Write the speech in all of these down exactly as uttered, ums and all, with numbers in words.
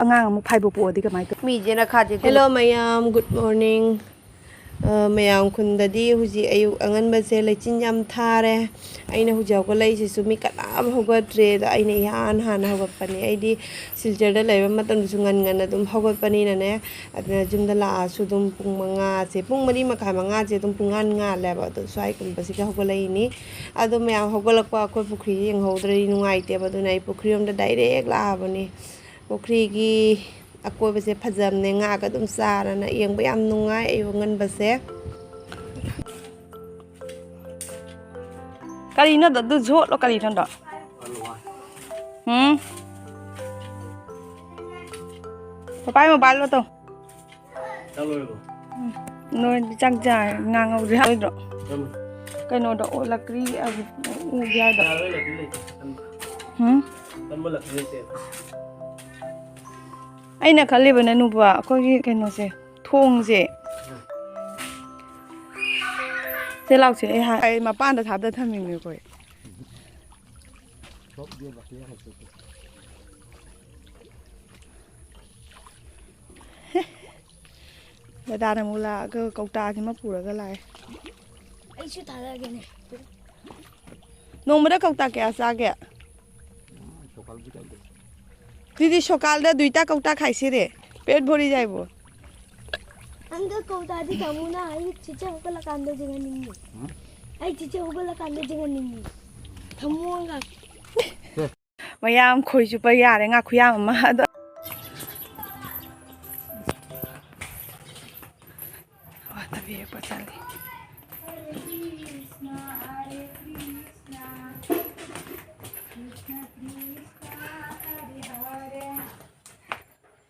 ꯑꯉꯥꯡ ꯑꯃꯨꯛ ꯐꯥꯏꯕ ꯄꯣꯛꯑꯗꯤ ꯀꯃꯥꯏꯅ ꯇꯧ? ꯃꯤꯁꯦꯅ ꯈꯥꯗꯦ꯫ Hello ꯃꯌꯥꯝ, good morning꯫ ꯑ, ꯃꯌꯥꯝ ꯈꯨꯟꯗꯗꯤ ꯍꯧꯖꯤꯛ ꯑꯌꯨꯛ ꯑꯉꯟꯕꯁꯦ ꯂꯩꯆꯤꯟ ꯌꯥꯝ ꯊꯥꯔꯦ꯫ ꯑꯩꯅ ꯍꯧꯖꯤꯛ ꯍꯧꯒꯠꯂꯛꯏꯁꯤꯁꯨ ꯃꯤ ꯀꯅꯥꯝ ꯍꯧꯒꯠꯇ꯭ꯔꯦ꯫ ꯑꯗ ꯑꯩꯅ ꯏꯍꯥꯟ ꯍꯥꯟꯅ ꯍꯧꯒꯠꯄꯅꯦ꯫ ꯑꯩꯗꯤ ꯁꯤꯜꯆꯔꯗ ꯂꯩꯕ ꯃꯇꯝꯗꯁꯨ ꯉꯟ ꯉꯟꯅ ꯑꯗꯨꯝ ꯍꯧꯒꯠꯄꯅꯤꯅꯅꯦ꯫ ꯑꯗꯨꯅ ꯌꯨꯝꯗ ꯂꯥꯛꯑꯁꯨ ꯑꯗꯨꯝ ꯄꯨꯡ ꯃꯉꯥꯁꯦ, ꯄꯨꯡ ꯃꯔꯤ ꯃꯈꯥꯏ, ꯃꯉꯥꯁꯦ ꯑꯗꯨꯝ ꯄꯨꯡꯉꯥꯟ ꯉꯥꯜꯂꯦꯕ꯫ ꯑꯗꯣ ꯁ꯭ꯋꯥꯏꯒꯨꯝꯕꯁꯤꯗ ꯍꯧꯒꯠꯂꯛꯏꯅꯤ꯫ ꯑꯗꯣ ꯃꯌꯥꯝ ꯍꯧꯒꯠꯂꯛꯄ ꯑꯩꯈꯣꯏ ꯄꯨꯈ꯭ꯔꯤꯁꯦ ꯌꯦꯡꯍꯧꯗ꯭ꯔꯗꯤ ꯅꯨꯡꯉꯥꯏꯇꯦꯕ꯫ ꯑꯗꯨꯅ ꯑꯩ ꯄꯨꯈ꯭ꯔꯤꯔꯣꯝꯗ direct ꯂꯥꯛꯑꯕꯅꯤ꯫ ꯄꯨꯈ꯭ꯔꯤꯒꯤ ꯑꯀꯣꯏꯕꯁꯦ ꯐꯖꯕꯅꯦ, ꯉꯥꯒ ꯑꯗꯨꯝ ꯆꯥꯔꯅ ꯌꯦꯡꯕ ꯌꯥꯝ ꯅꯨꯡꯉꯥꯏ ꯑꯌꯨꯛ ꯑꯉꯟꯕꯁꯦ꯫ ꯀꯔꯤꯅꯣꯗꯣ ꯑꯗꯨ ꯖꯣꯠꯂꯣ ꯀꯔꯤꯅꯣꯗꯣ? ꯎꯝ? ꯄꯄꯥꯏ ꯃꯣꯕꯥꯏꯜ ꯂꯣ ꯇꯧ꯫ ꯆꯥꯛ ꯂꯣꯏꯔꯕꯣ? ꯎꯝ꯫ ꯅꯣꯏꯗꯤ ꯆꯥꯛ ꯆꯥꯔꯦ, ꯉꯥ ꯉꯧꯁꯦ ꯍꯥꯏꯔꯣꯏꯗ꯭ꯔꯣ? ꯀꯔꯝꯕ? ꯀꯩꯅꯣꯗꯣ, ꯑꯣ, ꯂꯀ꯭ꯔꯤ, ꯑ, ꯎꯒꯦ ꯍꯥꯏꯗꯣ꯫ ꯌꯥꯔꯣꯏ, ꯂꯀ꯭ꯔꯤ ꯂꯩꯇꯦ꯫ ꯎꯝ? ꯀꯔꯝꯕ ꯂꯀ꯭ꯔꯤ ꯂꯩꯇꯦ? ꯑꯩꯅ ꯈꯜꯂꯤꯕꯅ ꯅꯨꯄꯥ, ꯑꯩꯈꯣꯏꯒꯤ ꯀꯩꯅꯣꯁꯦ, ꯊꯣꯡꯁꯦ꯫ ꯎꯝ꯫ ꯁꯦ ꯂꯥꯎꯁꯦ, ꯑꯩ ꯍꯥꯏ-, ꯑꯩ ꯃꯄꯥꯟꯗ ꯊꯥꯗ ꯊꯝꯃꯤꯅꯦ ꯑꯩꯈꯣꯏ꯫ ꯗꯗꯥꯅ ꯑꯃꯨꯛ ꯂꯥꯛꯑꯒ ꯀꯧꯇꯥꯁꯤꯃ ꯄꯨꯔꯒ ꯂꯥꯛꯑꯦ꯫ ꯑꯩꯁꯨ ꯊꯥꯗꯒꯦꯅꯦ꯫ ꯅꯣꯡꯃꯗ ꯀꯧꯇꯥ ꯀꯌꯥ ꯆꯥꯒꯦ? ꯑꯗꯨꯗꯤ ꯁꯣꯀꯥꯜꯗ ꯗꯨꯏꯇꯥ ꯀꯧꯇꯥ ꯈꯥꯏꯁꯤꯔꯦ꯫ ꯄꯦꯠ ꯚꯣꯔꯤ ꯖꯥꯏꯕꯣ꯫ ꯑꯪꯀ ꯀꯧꯇꯥꯗꯤ ꯊꯝꯃꯨꯅ, ꯑꯩ ꯆꯤꯆꯦ ꯍꯧꯒꯠꯂꯀꯥꯟꯗ ꯆꯤꯡꯍꯟꯅꯤꯡꯉꯤ꯫ ꯍꯥ? ꯑꯩ ꯆꯤꯆꯦ ꯍꯧꯒꯠꯂꯀꯥꯟꯗ ꯆꯤꯡꯍꯟꯅꯤꯡꯉꯤ꯫ ꯊꯝꯃꯣ ꯑꯪꯀ꯫ ꯃꯌꯥꯝ ꯈꯣꯏ ꯆꯨꯞꯄ ꯌꯥꯔꯦ, ꯉꯥ ꯈꯨꯌꯥꯝ ꯑꯃ꯫ ꯑꯗꯣ ꯋꯥꯇꯔ ꯍꯦꯛꯄ ꯆꯠꯂꯤ꯫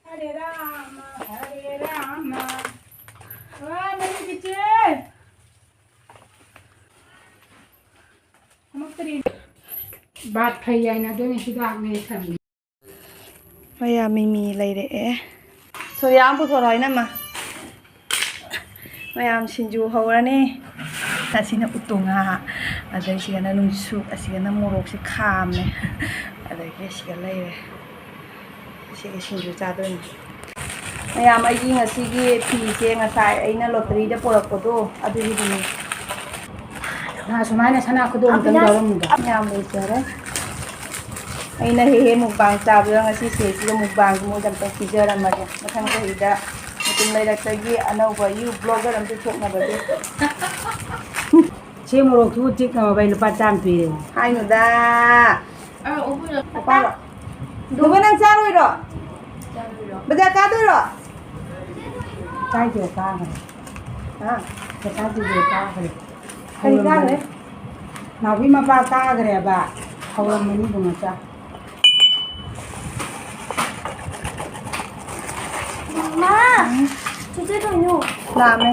ꯍꯔꯦ ꯔꯥꯃ, ꯍꯔꯦ ꯔꯥꯃ꯫ ꯋꯥ, ꯃꯅꯤ ꯆꯤꯆꯦ꯫ ꯐꯝꯃꯛꯇ꯭ꯔꯤ꯫ ꯕꯥꯠ ꯐꯩ ꯍꯥꯏꯅ ꯑꯗꯨꯅ ꯍꯤꯗꯥꯛꯅꯦ ꯊꯝꯃꯤ꯫ ꯃꯌꯥꯝ ꯃꯤꯃꯤ ꯂꯩꯔꯛꯑꯦ꯫ ꯁꯣꯔꯤꯌꯥ ꯑꯃ ꯄꯨꯊꯣꯔꯛꯑꯣ, ꯏꯅꯝꯃ꯫ ꯃꯌꯥꯝ ꯁꯤꯡꯖꯨ ꯍꯧꯔꯅꯤ꯫ ꯑꯁꯤꯅ ꯎꯇꯣꯡ ꯉꯥ, ꯑꯗꯩ ꯁꯤꯒꯅ ꯅꯨꯡꯁꯨꯛ, ꯑꯁꯤꯒꯅ ꯃꯣꯔꯣꯛꯁꯦ ꯈꯥꯝꯃꯦ, ꯑꯗꯒꯤ ꯁꯤꯒ ꯂꯩꯔꯦ꯫ ꯁꯤꯒ ꯁꯤꯡꯖꯨ ꯆꯥꯗꯣꯏꯅꯤ꯫ ꯃꯌꯥꯝ, ꯑꯩꯒꯤ ꯉꯁꯤꯒꯤ ꯐꯤꯁꯦ ꯉꯁꯥꯏ ꯑꯩꯅ ꯂꯣꯇꯔꯤꯗ ꯄꯨꯔꯛꯄꯗꯣ ꯑꯗꯨꯒꯤꯗꯨꯅꯤ꯫ ꯅꯍꯥꯟ ꯁꯨꯃꯥꯏꯅ ꯁꯅꯥ ꯈꯨꯗꯣꯜ ꯑꯝꯇꯪ ꯑꯕꯤꯅꯥꯁ ꯌꯥꯎꯔꯝꯃꯤꯗꯣ꯫ ꯌꯥꯝ ꯂꯩꯖꯔꯦ꯫ ꯑꯩꯅ ꯍꯦꯛ ꯍꯦꯛ mukbang ꯆꯥꯕꯗ ꯉꯁꯤ ꯁꯦꯁꯤꯒ mukbangꯁꯦ ꯃꯣꯏꯗ ꯑꯝꯇꯪ ꯄꯤꯖꯔꯝꯃꯒꯦ꯫ ꯃꯊꯪ ꯆꯍꯤꯗ ꯃꯇꯨꯡ ꯂꯩꯔꯛꯇꯒꯤ ꯑꯅꯧꯕ you blogger ꯑꯝꯇ ꯊꯣꯛꯅꯕꯒꯤ꯫ ꯁꯤ ꯃꯣꯔꯣꯛꯇꯨꯕꯨ ꯆꯤꯛ ꯉꯝꯃꯕ ꯑꯩ ꯂꯨꯄꯥ ꯆꯥꯝꯃ ꯄꯤꯔꯦ꯫ ꯍꯥꯏꯅꯨꯗ꯫ ꯅꯨꯄꯥꯔꯣ? ꯅꯨꯄꯥ ꯅꯪ ꯆꯥꯔꯣꯏꯔꯣ? ꯕꯖꯥꯔ ꯀꯥꯗꯣꯏꯔꯣ? ꯀꯥꯏꯗꯦ, ꯀꯥꯈ꯭ꯔꯦ꯫ ꯍꯥ? ꯀꯥꯏꯗꯦ, ꯀꯥꯈ꯭ꯔꯦ꯫ ꯀꯔꯤ ꯀꯥꯈ꯭ꯔꯦ? ꯅꯥꯎꯕꯤ ꯃꯄꯥ ꯀꯥꯈ꯭ꯔꯦꯕ꯫ ꯍꯧꯔꯝꯃꯅꯤ ꯏꯕꯨꯡꯉꯣ ꯆꯥ꯫ ꯃꯥ! ꯎꯝ꯫ ꯆꯤꯆꯦ ꯀꯩꯅꯣ? ꯂꯥꯛꯑꯝꯃꯦ꯫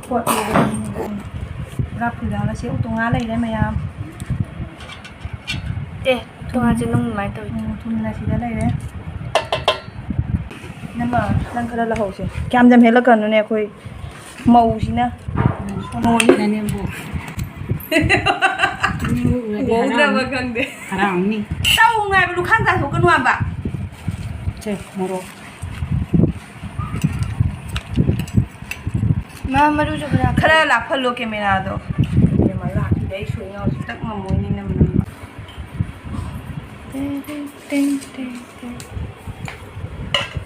ꯄꯣꯠ ꯄꯨꯔꯒ ꯄꯨꯔꯥ ꯐꯨꯜ ꯌꯥꯎꯔ ꯁꯤ ꯎꯇꯣꯡ ꯉꯥ ꯂꯩꯔꯦ ꯃꯌꯥꯝ꯫ ꯑꯦ, ꯊꯣꯡ ꯍꯥꯡꯖꯤꯜꯂꯨ, ꯅꯨꯡꯉꯥꯏꯇꯧꯔꯤ꯫ ꯎꯝ, ꯊꯨꯝꯅ ꯁꯤꯗ ꯂꯩꯔꯦ꯫ ꯅꯪ ꯈꯔ ꯂꯧꯍꯧꯁꯦ꯫ ꯀꯌꯥꯝ ꯌꯥꯝ ꯍꯦꯜꯂꯛꯀꯅꯨꯅꯦ ꯑꯩꯈꯣꯏ ꯃꯧꯁꯤꯅ꯫ ꯃꯧꯅꯤ꯫ ꯅꯅꯦꯝꯕꯣꯛ꯫ ꯎꯍꯧꯗ꯭ꯔꯕ ꯈꯪꯗꯦ꯫ ꯍꯔꯥꯎꯅꯤ꯫ ꯇꯧꯅꯨ ꯍꯥꯏꯕ, ꯂꯨꯈꯥꯝ ꯆꯥꯊꯣꯛꯀꯅꯨ ꯍꯥꯏꯕ꯫ ꯁꯦ, ꯃꯣꯔꯣꯛ꯫ ꯃꯥ ꯃꯔꯨꯁꯨ ꯈꯔ ꯈꯔ ꯂꯥꯞꯍꯜꯂꯣ ꯀꯦꯃꯦꯔꯥꯗꯣ꯫ ꯏꯕꯦꯝꯃ, ꯂꯥꯛꯈꯤꯗꯦ, ꯑꯩ ꯁꯣꯏ ꯉꯥꯎꯔꯁꯨ ꯇꯛ ꯉꯝꯃꯣꯏꯅꯦ, ꯅꯪ꯫ ꯇꯦꯡ, ꯇꯦꯡ, ꯇꯦꯡ, ꯇꯦꯡ, ꯇꯦꯡ꯫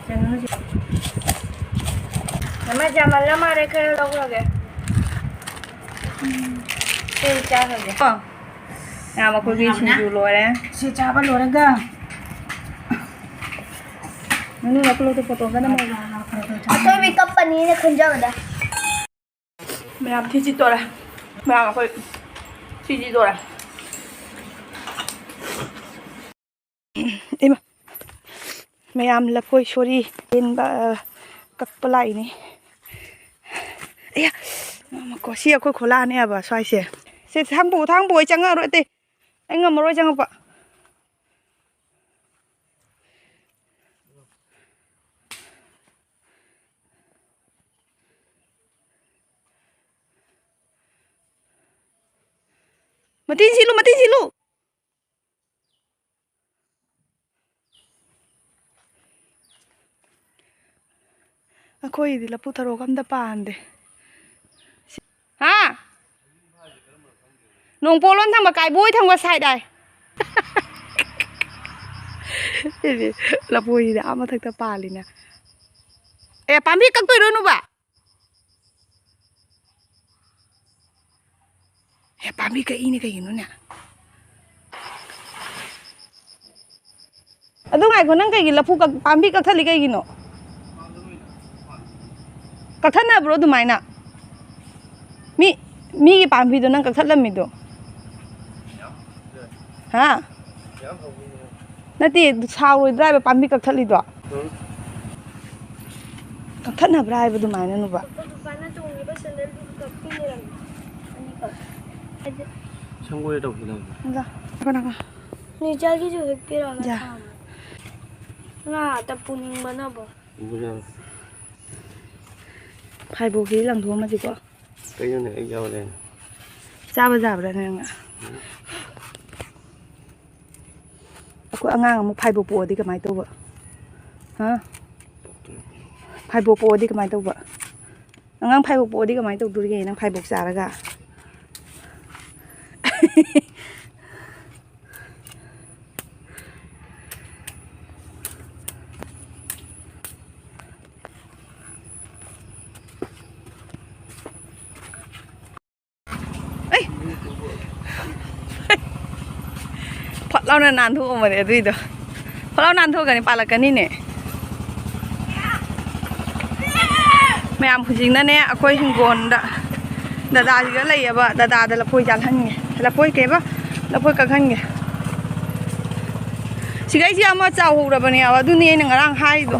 ꯀꯩꯅꯣ ꯍꯧꯖꯤꯛ? ꯃꯃꯥ, ꯌꯥꯝꯃꯜꯂ ꯃꯥꯜꯂꯦ, ꯈꯔ ꯂꯧꯈ꯭ꯔꯒꯦ꯫ ꯎꯝ, ꯁꯤ ꯆꯥꯈ꯭ꯔꯒꯦ꯫ ꯀꯣ? ꯃꯌꯥꯝ ꯑꯩꯈꯣꯏꯒꯤ ꯁꯤꯡꯖꯨ ꯂꯣꯏꯔꯦ꯫ ꯁꯤ ꯆꯥꯕ ꯂꯣꯏꯔꯒ ꯃꯅꯨꯡꯗ ꯄꯨꯂꯞꯇꯣ ꯐꯣꯇꯣ ꯑꯝꯇ ꯅꯝꯍꯧꯒꯦ꯫ ꯑꯩꯈꯣꯏ ꯃꯤ ꯀꯞꯄꯅꯤꯅ ꯈꯟꯖꯕꯗ꯫ ꯃꯌꯥꯝ ꯊꯤꯆꯤ ꯇꯧꯔꯦ꯫ ꯃꯌꯥꯝ ꯑꯩꯈꯣꯏ ꯊꯤꯆꯤ ꯇꯧꯔꯦ꯫ ꯏꯃꯥ꯫ ꯃꯌꯥꯝ ꯂꯐꯣꯏ ꯁꯣꯔꯤ ꯂꯦꯟꯕ, ꯑ, ꯀꯛꯄ ꯂꯥꯛꯏꯅꯤ꯫ ꯑꯌꯥ! ꯉꯝꯃꯀꯣ꯫ ꯁꯤ ꯑꯩꯈꯣꯏ ꯈꯣꯂꯥꯅꯦꯕ ꯁ꯭ꯋꯥꯏꯁꯦ꯫ ꯁꯦ, ꯊꯥꯡ ꯄꯨ, ꯊꯥꯡ ꯄꯨ, ꯑꯩ ꯆꯪꯉꯛꯑꯔꯣꯏ ꯑꯇꯩ꯫ ꯑꯩ ꯉꯝꯃꯔꯣꯏ ꯆꯪꯉꯛꯄ꯫ ꯃꯇꯤꯟ ꯁꯤꯠꯂꯨ, ꯃꯇꯤꯟ ꯁꯤꯠꯂꯨ꯫ ꯑꯩꯈꯣꯏꯒꯤꯗꯤ ꯂꯐꯨ ꯊꯔꯣꯒ ꯑꯝꯇ ꯄꯥꯟꯗꯦ꯫ ꯍꯥ? ꯅꯣꯡꯄꯣꯛꯂꯣꯝ ꯊꯪꯕ ꯀꯥꯏꯕꯣꯏ ꯊꯪꯕ ꯁꯥꯏꯠ ꯍꯥꯏ꯫ ꯁꯤꯗꯤ ꯂꯐꯣꯏꯁꯤꯗꯤ ꯑꯥ ꯃꯊꯛꯇ ꯄꯥꯜꯂꯤꯅꯦ꯫ ꯑꯦ, ꯄꯥꯝꯕꯤ ꯀꯛꯇꯣꯏꯔꯣ, ꯅꯨꯕ? ꯑꯦ, ꯄꯥꯝꯕꯤ ꯀꯛꯏꯅꯦ ꯀꯩꯒꯤꯅꯣꯅꯦ? ꯑꯗꯨ ꯉꯥꯏꯈꯣ, ꯅꯪ ꯀꯩꯒꯤ ꯂꯐꯨ ꯀꯛ-, ꯄꯥꯝꯕꯤ ꯀꯛꯊꯠꯂꯤ ꯀꯩꯒꯤꯅꯣ? ꯀꯛꯊꯠꯅꯕ꯭ꯔꯣ ꯑꯗꯨꯃꯥꯏꯅ? ꯃꯤ, ꯃꯤꯒꯤ ꯄꯥꯝꯕꯤꯗꯣ ꯅꯪ ꯀꯛꯊꯠꯂꯝꯃꯤꯗꯣ? ꯍꯥ? ꯅꯠꯇꯦ, ꯁꯥꯎꯔꯣꯏꯗ꯭ꯔꯥ ꯍꯥꯏꯕ ꯄꯥꯝꯕꯤ ꯀꯛꯊꯠꯂꯤꯗꯣ? ꯎꯝ꯫ ꯀꯛꯊꯠꯅꯕ꯭ꯔꯥ ꯍꯥꯏꯕ ꯑꯗꯨꯃꯥꯏꯅ, ꯅꯨꯕ? ꯅꯨꯄꯥꯅ ꯇꯣꯡꯉꯤꯕ ꯁꯦꯟꯗꯜꯗꯨ ꯀꯛꯄꯤꯔꯝꯃꯤ꯫ ꯑꯅꯤꯈꯛ꯫ ꯁꯪꯒꯣꯏ ꯇꯧꯁꯤ ꯅꯪ꯫ ꯅꯤꯆꯜꯒꯤꯁꯨ ꯍꯦꯛ ꯄꯤꯔꯛꯑꯣ, ꯌꯥ꯫ ꯊꯝꯃꯣ꯫ ꯉꯥ ꯑꯇ ꯄꯨꯅꯤꯡꯕꯅꯕꯨ꯫ ꯄꯨꯕ ꯌꯥꯔꯣꯏ꯫ ꯐꯥꯏꯕꯣꯛꯁꯤ ꯂꯪꯊꯣꯛꯑꯝꯃꯁꯤꯀꯣ꯫ ꯀꯩꯅꯣꯅꯦ, ꯑꯩ ꯌꯥꯎꯔꯦ꯫ ꯆꯥꯕ ꯌꯥꯕ꯭ꯔꯥꯅꯦ ꯅꯪꯅ? ꯎꯝ꯫ ꯑꯩꯈꯣꯏ ꯑꯉꯥꯡ ꯑꯃꯨꯛ ꯐꯥꯏꯕꯣꯛ ꯄꯣꯛꯑꯗꯤ ꯀꯃꯥꯏꯅ ꯇꯧꯕ? ꯍꯥ? ꯐꯥꯏꯕꯣꯛ ꯄꯣꯛꯑꯗꯤ ꯀꯃꯥꯏꯅ ꯇꯧꯕ? ꯑꯉꯥꯡ ꯐꯥꯏꯕꯣꯛ ꯄꯣꯛꯑꯗꯤ ꯀꯃꯥꯏꯅ ꯇꯧꯗꯣꯔꯤꯒꯦ ꯅꯪ ꯐꯥꯏꯕꯣꯛ ꯆꯥꯔꯒ? ꯑꯩ! ꯐꯠ ꯂꯥꯎꯅ ꯅꯥꯟꯊꯣꯛꯑꯝꯕꯅꯦ ꯑꯗꯨꯏꯗꯣ꯫ ꯐꯠ ꯂꯥꯎ ꯅꯥꯟꯊꯣꯛꯑꯒꯅꯤ ꯄꯥꯜꯂꯛꯀꯅꯤꯅꯦ꯫ ꯃꯌꯥꯝ ꯍꯧꯖꯤꯛꯅꯅꯦ ꯑꯩꯈꯣꯏ ꯍꯤꯡꯒꯣꯜꯗ ꯗꯗꯥꯁꯤꯒ ꯂꯩꯌꯦꯕ, ꯗꯗꯥꯗ ꯂꯐꯣꯏ ꯆꯥꯜꯍꯟꯒꯦ꯫ ꯂꯐꯣꯏ ꯀꯩꯕ? ꯂꯐꯣꯏ ꯀꯛꯍꯟꯒꯦ꯫ ꯁꯤꯒꯩꯁꯤ ꯑꯃ ꯆꯥꯎꯍꯧꯔꯕꯅꯦꯕ, ꯑꯗꯨꯅꯤ ꯑꯩꯅ ꯉꯔꯥꯡ ꯍꯥꯏꯗꯣ꯫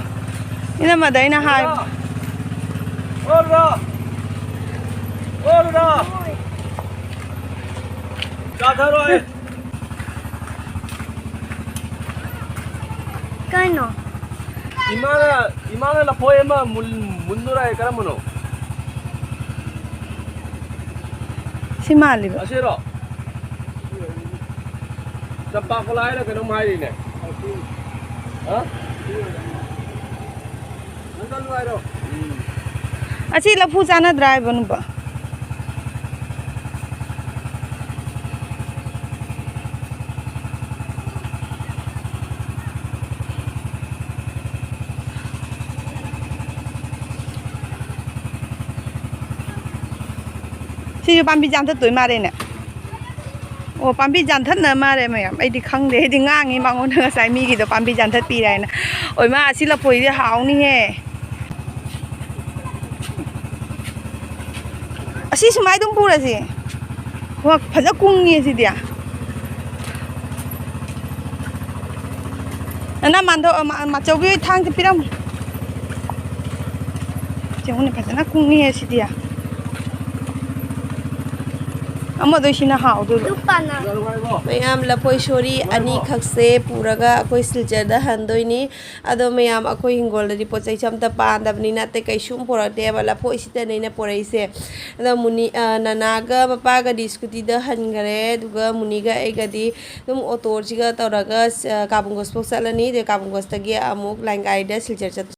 ꯏꯅꯝꯃꯗ ꯑꯩꯅ ꯍꯥꯏ꯫ ꯑꯣ ꯗꯗꯥ! ꯑꯣ ꯗꯗꯥ! ꯆꯥꯊꯔꯣ ꯑꯩ꯫ ꯀꯩꯅꯣ? ꯏꯃꯥꯅ, ꯏꯃꯥꯅ ꯂꯐꯣꯏ ꯑꯃ ꯃꯨꯟ-, ꯃꯨꯟꯗꯣꯔꯦ ꯍꯥꯏ, ꯀꯔꯝꯕꯅꯣ? ꯁꯤ ꯃꯥꯜꯂꯤꯕ꯫ ꯑꯁꯤꯔꯣ? ꯆꯝꯄꯥ ꯀꯣꯂꯥ ꯍꯥꯏꯔ ꯀꯩꯅꯣꯝ ꯍꯥꯏꯔꯤꯅꯦ꯫ ꯍꯥ? ꯑꯁꯤ ꯂꯐꯨ ꯆꯥꯟꯅꯗ꯭ꯔꯥ ꯍꯥꯏꯕ ꯅꯨꯄꯥ? ꯁꯤꯁꯨ ꯄꯥꯝꯕꯤ ꯆꯥꯝꯊꯠꯇꯣꯏ ꯃꯥꯜꯂꯦꯅꯦ꯫ ꯑꯣ, ꯄꯥꯝꯕꯤ ꯆꯥꯝꯊꯠꯅ ꯃꯥꯜꯂꯦ ꯃꯌꯥꯝ꯫ ꯑꯩꯗꯤ ꯈꯪꯗꯦ, ꯑꯩꯗꯤ ꯉꯥꯡꯉꯤ ꯃꯉꯣꯟꯗ ꯉꯁꯥꯏ ꯃꯤꯒꯤꯗꯣ ꯄꯥꯝꯕꯤ ꯆꯥꯝꯊꯠꯄꯤꯔꯦ ꯍꯥꯏꯅ꯫ ꯑꯣꯏꯃꯥ, ꯑꯁꯤ ꯂꯐꯣꯏꯗꯤ ꯍꯥꯎꯅꯤꯍꯦ꯫ ꯑꯁꯤ ꯁꯨꯃꯥꯏ ꯑꯗꯨꯝ ꯄꯨꯔꯁꯤ꯫ ꯍꯣ, ꯐꯖ ꯀꯨꯡꯉꯦ ꯁꯤꯗꯤ꯫ ꯅꯅꯥ ꯃꯥꯟꯗꯣ-, ꯃꯥ-, ꯃꯥꯆꯧꯕꯤ ꯍꯣꯏ ꯊꯥꯡꯁꯦ ꯄꯤꯔꯝꯃꯨ꯫ ꯌꯦꯡꯉꯨꯅꯦ, ꯐꯖꯅ ꯀꯨꯡꯉꯦ ꯁꯤꯗꯤ꯫ ꯑꯃꯗꯣ ꯁꯤꯅ ꯍꯥꯎꯗꯣꯏꯕ꯫ ꯃꯌꯥꯝ ꯂꯐꯣꯏ ꯁꯣꯔꯤ ꯑꯅꯤꯈꯛꯁꯦ ꯄꯨꯔꯒ ꯑꯩꯈꯣꯏ ꯁꯤꯜꯆꯔꯗ ꯍꯟꯗꯣꯏꯅꯤ꯫ ꯑꯗꯣ ꯃꯌꯥꯝ, ꯑꯩꯈꯣꯏ ꯍꯤꯡꯒꯣꯜꯗꯗꯤ ꯄꯣꯠ ꯆꯩꯁꯨ ꯑꯝꯇ ꯄꯥꯟꯗꯕꯅꯤꯅ ꯑꯇꯩ ꯀꯩꯁꯨꯝ ꯄꯨꯔꯛꯇꯦꯕ, ꯂꯐꯣꯏꯁꯤꯗꯅꯦ ꯑꯩꯅ ꯄꯨꯔꯛꯏꯁꯦ꯫ ꯑꯗꯣ ꯃꯨꯅꯤ-, ꯑ, ꯅꯅꯥꯒ ꯃꯄꯥꯒꯗꯤ ꯁ꯭ꯀꯨꯇꯤꯗ ꯍꯟꯈꯔꯦ, ꯑꯗꯨꯒ ꯃꯨꯅꯤꯒ ꯑꯩꯒꯗꯤ ꯑꯗꯨꯝ ꯑꯣꯇꯣꯁꯤꯒ ꯇꯧꯔꯒ, ꯑ, ꯀꯥꯕꯨꯡꯒꯣꯁꯐꯥꯎ ꯆꯠꯂꯅꯤ꯫ ꯑꯗꯩ ꯀꯥꯕꯨꯡꯒꯣꯁꯇꯒꯤ ꯑꯃꯨꯛ ꯂꯥꯏꯟ ꯒꯥꯔꯤꯗ ꯁꯤꯜꯆꯔ ꯆꯠ-